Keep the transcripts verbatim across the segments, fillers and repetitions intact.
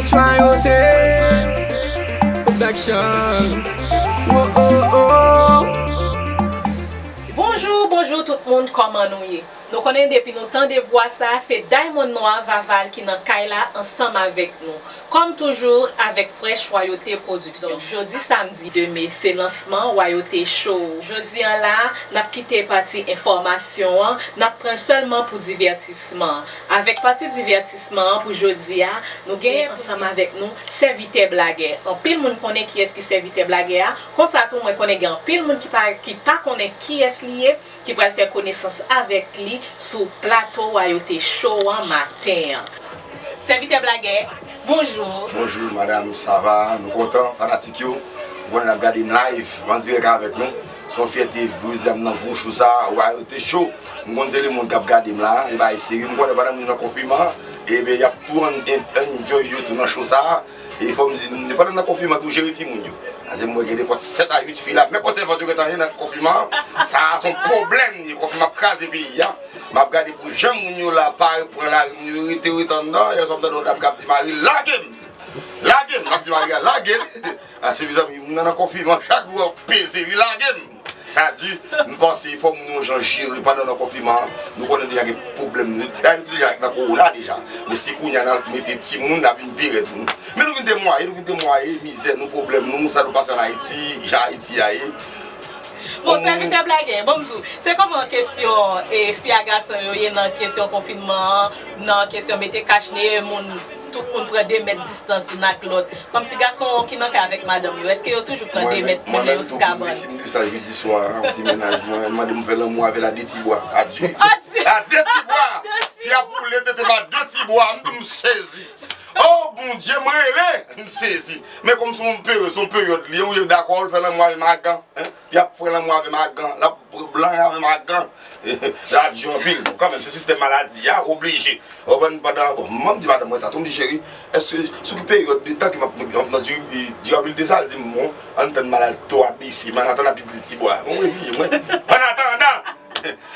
Swayote Production. Wo, wo, wo. Bonjou, bonjou tout moun, kòman nou ye? Nou konnen depi nou tande vwa sa, se Diamond Noir Vaval ki nan kay la ansanm avèk nou. Kòm toujou, avèk Fresh Royauté Production. Donk, jodi samdi de me, se lansman Royauté Show. Jodi an la, n ap kite pati enfòmasyon an, n ap pran sèlman pou divètisman. Avèk pati divètisman an pou jodi a, nou genyen ansanm avèk nou sèvitè blagè. Anpil moun konnen kiyès ki sèvitè blagè a. Konsa tou, mwen konnen gen anpil moun ki pa, ki pa konnen kiyès li ye, ki pral fè konesans avèk li sou plato Royauté Show an maten an. Sèvitè blagè, bonjou. Bonjou, madam, sa va? Nou kontan, fanatik yo. Nou konnen n ap gade m live, an dirèk avèk nou. Se yon fyète, jodi a m nan gwo show sa, Royauté Show. M konn se lemonn k ap gade m la, e bagay serye. M konnen pandan moun yo nan konfinman, e ben, y ap tou an-, en-, enjoy yo tou nan show sa. E fò m di nou, pandan nan konfinman tou, jere timoun yo. Paske m wè gen de pòt sèt a uit fi la, men konsèvan yo gentan ye nan konfinman. Sa a se yon pwoblèm li ye, konfinman ap kraze peyi a. M ap gade pou jan moun yo la pare pran lari, moun yo rete, rete anndan. Yè swa m tande yon dam k ap di mari l, "Lage m! Lage m!" M ap di mari a, "Lage l!" A, se mezanmi, moun nan nan konfinman, chak jou ap peze li, "Lage m!" Sa di, m panse fò moun yon jan jere pandan nan konfinman an. Nou konnen deja gen pwoblèm, nou, nou te deja nan kowona deja. Men si kounye a n al mete timoun, n ap vin pi rèd pou nou. Men nou vin temwaye, nou vin temwaye mizè nou, pwoblèm nou, sa nou pase ann Ayiti, jan Ayiti a ye. Bon, sèvitè blagè, bon, m di w, se kòman kesyon, e, fi a gason yo ye nan kesyon konfinman an, nan kesyon mete kach ne, moun, tout moun pran de mèt distans youn ak lòt? Kòmsi gason ki nan kay avèk madanm yo, èske yo toujou pran de mèt, menm lè yo sou kabann? Mwen menm, si m viktim de sa jedi swa, yon ti mennaj mwen mande m fè lanmou avè l a de ti bwa. Adye! Adye! A de ti bwa! Fi a boule tete m a de ti bwa, m di m sezi. Oh, Bondye, m rele! M sezi. Men kòm se yon peri-, se yon peryòd li ye, ou dakò, ou fè lanmou avè m a gan, en? Fi ap fè lanmou avè m a gan, l ap blan avè m a gan. Sa di anpil. Bon, kanmenm, se sistèm maladi a, oblije. Ou konprann, pandan, bon, m di madanm mwen sa tou, m di, "Cheri, èske sou ki peryòd de tan ke m ap, m ap nan di-, dirabilite sa?" L di m, "Bon, ann tann maladi to a bese, men ann atandan n ap itilize ti bwa." Mwen reziye mwen. Ann atandan!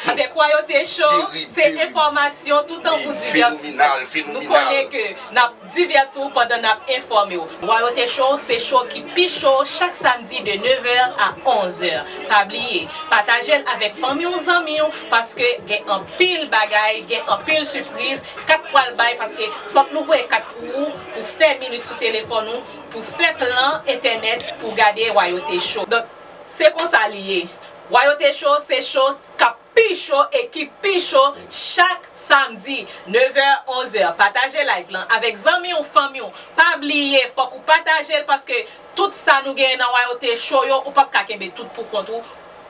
Avèk Royauté Show, se enfòmasyon toutan pou divètisman. Nou konnen ke n ap divèti w pandan n ap enfòme w. Royauté Show se show ki pi cho chak samdi de nevè a onzè. Pa bliye, pataje l avèk fanmi w, zanmi w, paske gen anpil bagay, gen anpil sipriz, kat pral bay, paske fòk nou voye kat pou ou, pou fè minit sou telefòn ou, pou fè plan entènèt, pou gade Royauté Show. Donk, se konsa li ye. Royauté Show, se show k ap pi cho e ki pi cho chak samdi, nevè, onzè. Pataje live lan avèk zanmi w, fanmi w. Pa bliye, fòk ou pataje l, paske tout sa nou genyen nan Royauté Show yo, ou p ap ka kenbe tout pou kont ou,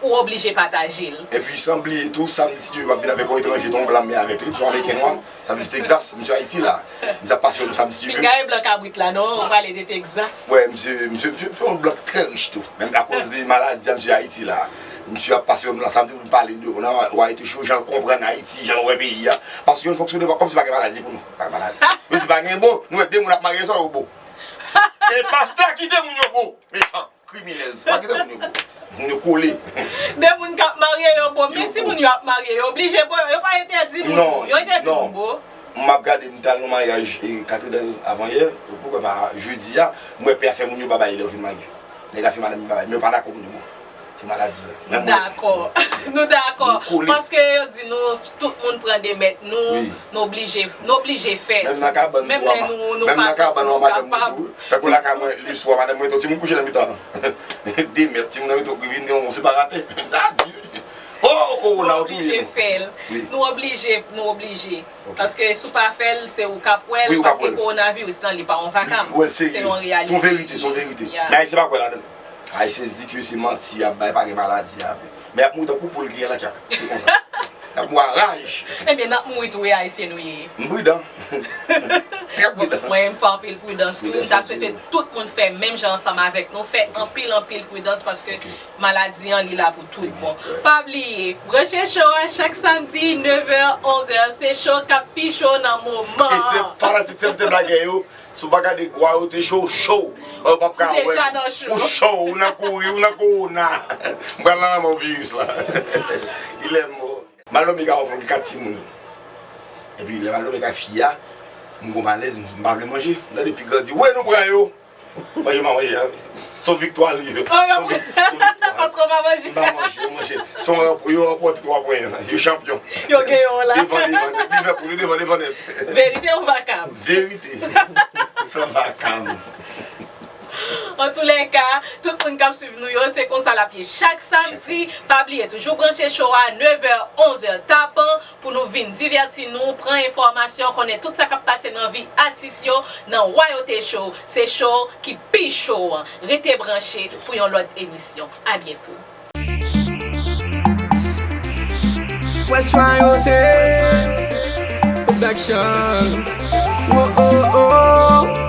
ou oblije pataje l. Epi, san bliye tou, samdi, si Dye vle, m ap vin avèk yon etranje, tou yon blan, men avèk li, m se yon Ameriken nwa. Sa vle di Texas, misye Ayiti la. Misye ap pase yon samdi si Dye vle. Pinga e blan kabrit la, non? Ou pale de Texas. Wè, misye, misye, misye, misye yon blan trè rich tou. Menm akoz de maladi a, misye Ayiti la. Misye ap pase yon blan samdi pou l pale de, nan Royauté Show, jan l konprann Ayiti, jan l wè peyi a. Paske yo fonksyone pa kòmsi pa gen maladi pou nou. Pa gen maladi. Yo di pa gen bo, nou wè de moun ap marye san yo bo. E pastè kite moun yo bo. Mechan. Kriminèz. Pa kite moun yo bo. Moun yo kole. De moun k ap marye yo bo. Men si moun yo ap marye, yo oblije bo yo. Yo pa entèdi moun bo. Yo entèdi moun bo. M ap gade, m t al nan maryaj, e, Katredal avanyè. Poukwa pa jedi a? M wè pè a fè moun yo babay lè yo fin marye. Nèg la fè madanm li babay. Men yo pa dakò moun yo bo. Pou maladi a. Nou dakò. Nou dakò. Paske yo di nou, tout moun pran de mèt nou, nou oblije, nou oblije fè. Menm nan kabann tou, menm lè nou, nou pase tou, nou kapab. Tankou lakay mwen, leswa, madanm mwen, yon timoun kouche nan mitan. De mèt, timoun nan mete w vin gen yon separatè. Sa di. Oh, kowona, ou touye nou. Nou oblije fè l. Nou oblije, nou oblije. Paske si w pa fè l, se ou k ap wè l, paske kowonaviris lan, li pa yon vakam. Se yon reyalite. Se yon verite, se yon verite. Men Ayisyen pa kwè ladan l. Ayisyen di ke se manti y ap bay, pa gen maladi a. Men y ap mouri tankou poul ki gen lantyak. Se konsa. Y ap mouri a raj. Ebyen, n ap mouri tou, e Ayisyen nou ye. M pridan. Trè pridan. Mwen, m fè anpil pridans tou. M ta swete tout moun fè menm jan ansanm avèk nou. Fè anpil, anpil pridans paske maladi an, li la pou tout bon. Pa bliye, branche show a chak samdi, nevè, onzè. Se show k ap pi cho nan moman an. E se fanatik sèvitè blagè yo. Si w pa gade Royauté Show, show, ou p ap ka wè m. Ou cho, ou nan kouri, ou nan kowona. M pral nan lanmò viris la. Il est mort. Malomega yon fanm ki kat timoun. Epi lè malomega fi a, M gon malèz, m pa vle manje. M tande pi gran di, "Wi, nou pran yo." Manje m pa manje a. Se yon viktwa li ye. Se yon vik- se yon viktwa. Paske w pa manje. M pa manje, yo manje. Se yon ranp- yo ranpòte twa pwen. Yo chanpyon. Yo genyen w la. Devan, devan nèt. Liverpool, yo devan, devan nèt. Verite ou vakab? Verite. San vakab. Antoulèka, tout moun k ap swiv nou yo, se konsa l ap ye chak samdi. Pa bliye, toujou branche show a, nevè, onzè, tapan, pou nou vin divèti nou, pran enfòmasyon, konnen tout sa k ap pase nan vi atis yo nan Wayote Show. Se show ki pi cho an. Rete branche pou yon lòt emisyon. A byento. Fresh Royalty Production. Wo, oh, oh.